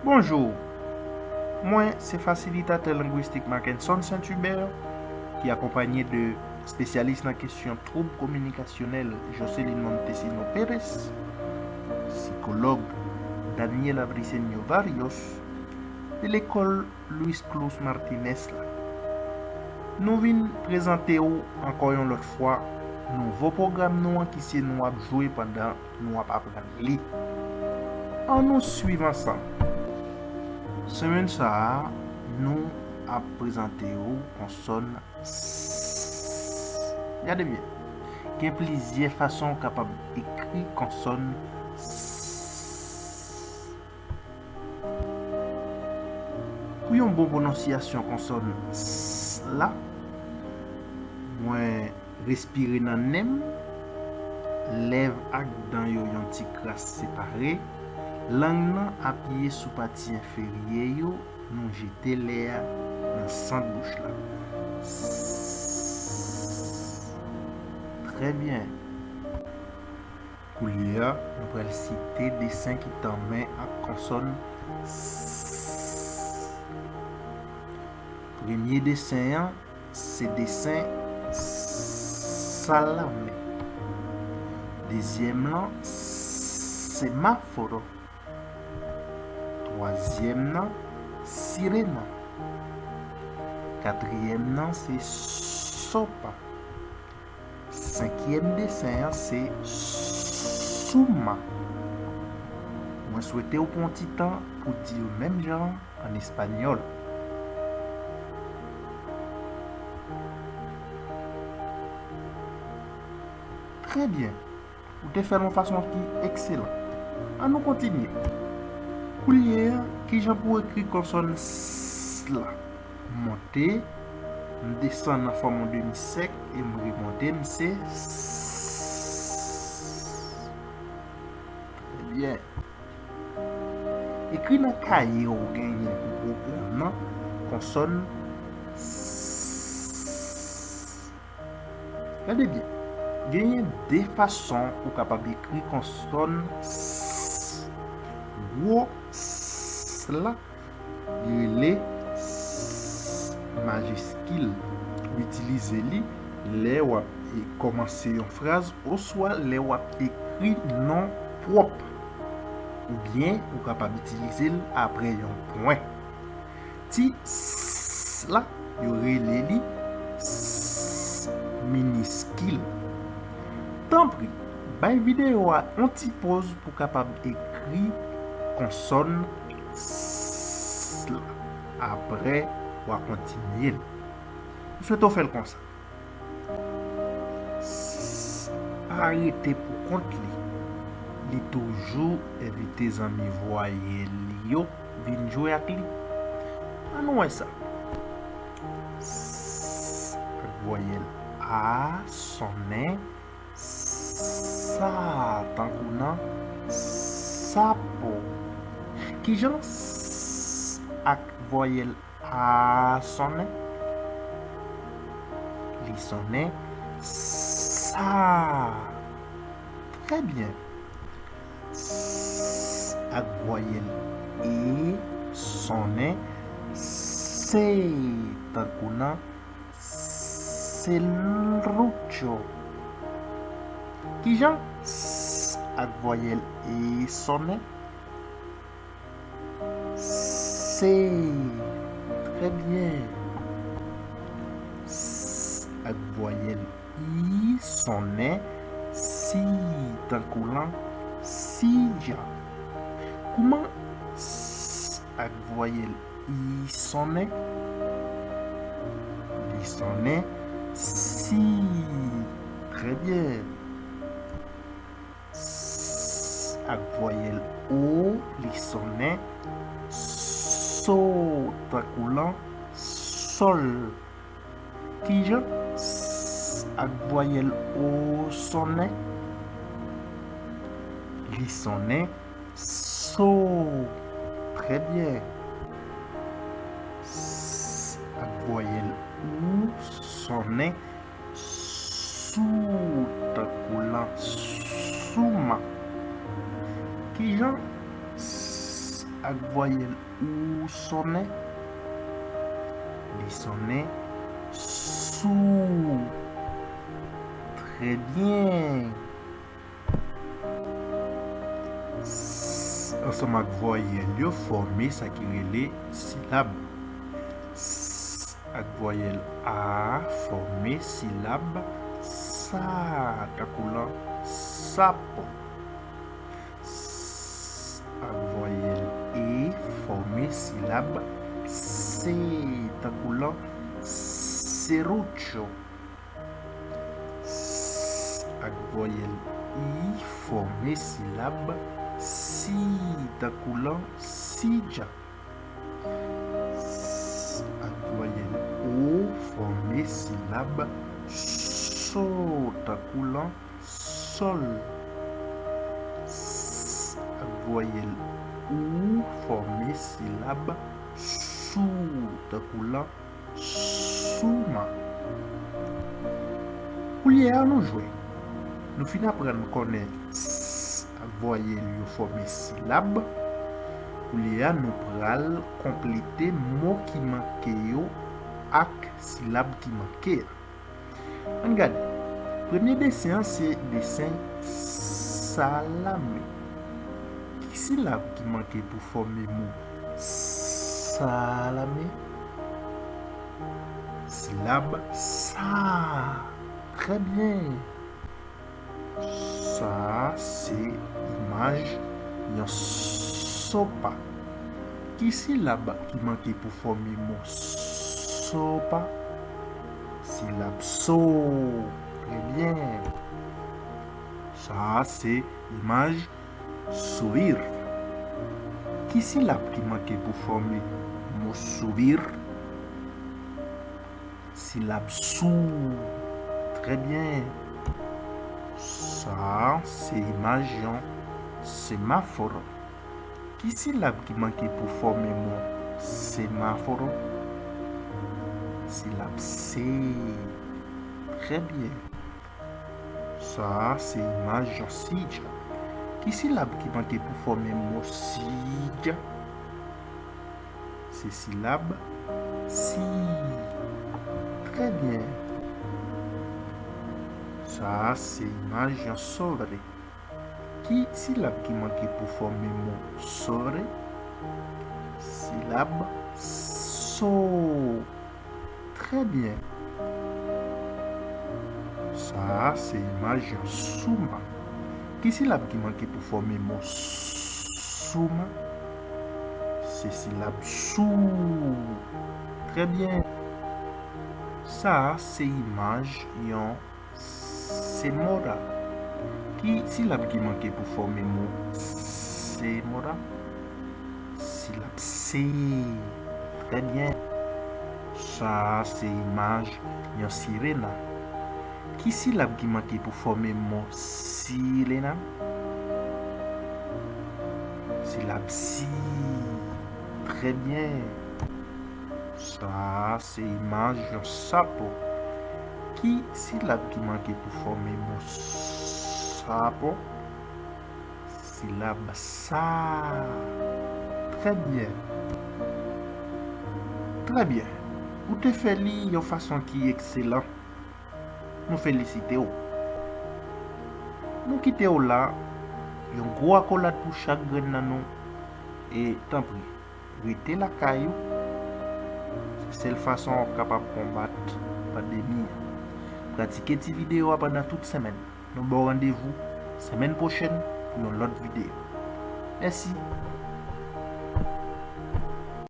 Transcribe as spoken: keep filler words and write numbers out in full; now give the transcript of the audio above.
Bonjou, mwen se fasilitatè lengwistik Mackenson Saint Hubert, ki akonpanye de espesyalis nan kesyon twoub kominikasyonèl Jocelyn Montesino Perez, sikològ Daniela Briceño Barrios, de lekòl Luis Cruz Martinez la. Nou vin prezante w ankò yon lòt fwa nouvo pwogram nou an ki se nou ap jwe pandan nou ap aprann li. Ann nou swiv ansanm. Semèn sa a, nou ap prezante w konsòn s. Gade byen. Gen plizyè fason w kapab ekri konsòn s. Pou yon bon pwononsyasyon konsòn s la, mwen respire nan nen m, lèv ak dan yo yon ti kras separe, lang nan apiye sou pati enferyè yo, nou jete lè a nan sant bouch la. S. Trè byen. Koulye a, nou pral site desen ki tanmen ak konsòn s. Premye desen an, se desen salame. Dezyèm lan, semáforo. Twazyèm nan, sirena. Katriyèm nan, se sopa. Senkyèm desen an se suma. Mwen swete w pran yon ti tan pou di yo menm jan an espanyòl. Trè byen. Ou te fè l yon fason ki ekselan. Ann nou kontinye. Koulye a, kijan pou w ekri konsòn s la? M monte, m desann nan fòm yon demi sèk e m remonte, m se s. Trè byen. Ekri nan kaye w genyen pou pwogram nan konsòn s. Gade byen, genyen de fason ou kapab ekri konsòn s. Gwo s la, li rele s majiskil. Ou itilize li lè w ap, e, kòmanse yon fraz oswa lè w ap ekri non pwòp. Oubyen ou kapab itilize l apre yon pwen. Ti s la, yo rele li s miniskil. Tanpri, bay videyo a yon ti poz pou kapab ekri konsòn s la. Apre, w a kontinye l. M swete w fè l konsa. S pa rete pou kont li. Li toujou envite zanmi vwayèl li yo vin jwe ak li. Ann nou wè sa. S ak vwayèl a sonnen sa, tankou nan sapo. Kijan s ak vwayèl a sonnen? Li sonnen sa. Trè byen. S ak vwayèl e sonnen se, tankou nan serrucho. Kijan s ak vwayèl e sonnen? Se. Trè byen. S ak vwayèl i sonnen si, tankou lan sija. Kouman s ak vwayèl i sonnen? Li sonnen si. Trè byen. S ak vwayèl o, li sonnen so, tankou lan sòl. Kijan s ak vwayèl o sonnen? Li sonnen so. Trè byen. S ak vwayèl ou sonnen sou, tankou lan suma. Kijan s ak vwayèl ou sonnen? Li sonnen sou. Trè byen. S ansanm ak vwayèl yo fòme sa ki rele silab. S ak vwayèl a fòme silab sa, tankou lan sap. S ak vwayèl e fòme silab se, tankou lan serrucho. S ak vwayèl i fòme silab si, tankou lan silla. S ak vwayèl o fòme silab so, tankou lan sol. S ak vwayèl ou fòme silab sou, tankou lan suma. Koulye a nou jwe. Nou fin aprann konnen s ak vwayèl yo fòme silab. Koulye a nou pral konplete mo ki manke yo ak silab ki manke a. Ann gade. Premye desen an se desen salame. Ki silab ki manke pou fòme mo salame? Silab sa. Trè byen. Sa a se imaj yon sopa. Ki silab ki manke pou fòme mo sopa? Silab so. Trè byen. Sa a se imaj sourire. Ki silab ki manke pou fòme mo sourire? Silab sou. Trè byen. Sa a se imaj yon semafòro. Ki silab ki manke pou fòme mo semafòro? Silab se. Trè byen. Sa a se imaj yon silla. Ki silab ki manke pou fòme mo silla? Se silab si. Trè byen. Sa a se imaj yon sovre. Ki silab ki manke pou fòme mo sovre? Silab so. Trè byen. Sa a se imaj yon suma. Ki silab ki manke pou fòme mo suma? Se silab sou. Trè byen. Sa a se imaj yon semora. Ki silab ki manke pou fòme mo semora? Silab se. Trè byen. Sa a se imaj yon sirena. Ki silab ki manke pou fòme mo sirena? Silab si. Trè byen. Sa a se imaj yon sapo. Ki silab ki manke pou fòme mo sapo? Silab sa. Trè byen. Trè byen. Ou te fè li yon fason ki ekselan. Nou felisite w. Nou kite w la. Yon gwo akolad pou chak grenn nan nou. E tanpri, rete lakay ou. Se sèl fason w ap kapab konbat pandemi an. Pratike ti videyo a pandan tout semèn. Nou ba w randevou semèn pwochèn pou yon lòt videyo. Mèsi.